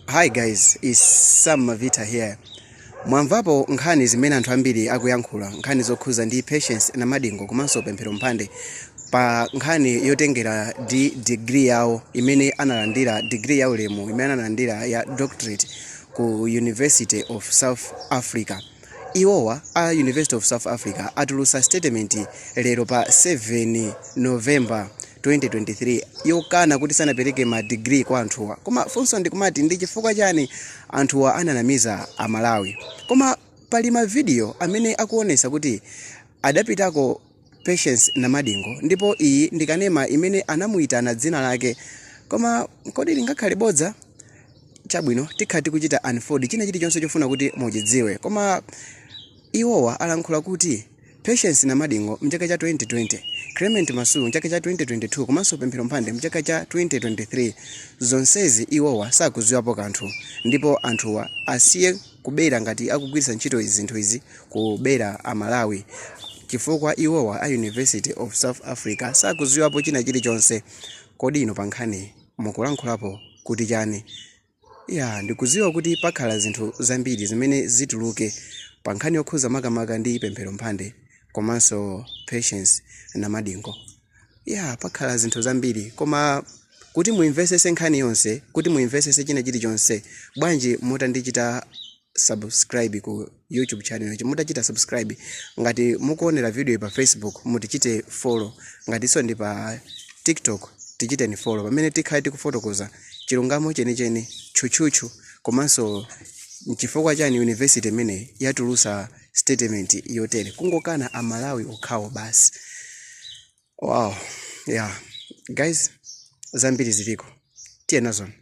Hi guys, it's Sam Mavita here. Mwamvapo nkhani zimene anthu ambiri akuyankhula, nkhani zokhuza ndi Patience Namadingo komanso Pemphero Mphande pa nkhani yotengera ndi degree yawo imene analandira, degree ya ulemu imene analandira ya doctorate ku University of South Africa. Iwowa a University of South Africa atulusa statement lero pa 7 November 2023 yokana kuti sanapereke ma degree kwa anthuwa. Koma funso ndikumati, ndi chifukwa chani anthuwa ananamiza Amalawi? Koma pali ma video amene akuonesa kuti adapitako Patience Namadingo, ndipo iyi ndi kanema imene anamuyitana dzina lake. Koma kodi lingakhale bodza? Chabwino, tikhala tikuchita unfold china chilichonse chofuna kuti muchidziwe. Koma iwowa alankhula kuti Patience Namadingo mchaka cha 2020, Clement Masuku mchaka cha 2022 komanso Pemphero Mphande mchaka cha 2023, zonsezi iwowa sakudziwapo kanthu, ndipo anthuwa asiye kubera ngati akugwiritsa ntchito zinthu izi kubera Amalawi, chifukwa iwowa a University of South Africa sakudziwapo china chilichonse. Kodi inu pa nkhani mukulankhulapo kuti chani? Ya, ndikudziwa kuti pakhala zinthu zambiri zimene zituluke pa nkhani yokhuza makamaka ndi Pemphero Mphande komanso Patience Namadingo. Ya, pakhala zinthu zambiri, koma kuti muimvesese nkhani yonse, kuti muimvesese china chilichonse, bwanji mutandichita subscribe ku YouTube channel ichi? Mutachita subscribe, ngati mukuonera video pa Facebook, mutichite follow, ngatinso ndi pa TikTok, tichiteni follow, pamene tikhale tikufotokoza chilungamo chenicheni tchutchutchu, komanso nchifukwa chani university imeneyi yatulusa statement yotere, kungokana Amalawi okhawo basi. Wow, yeah guys, zambiri ziliko, tiye nazoni.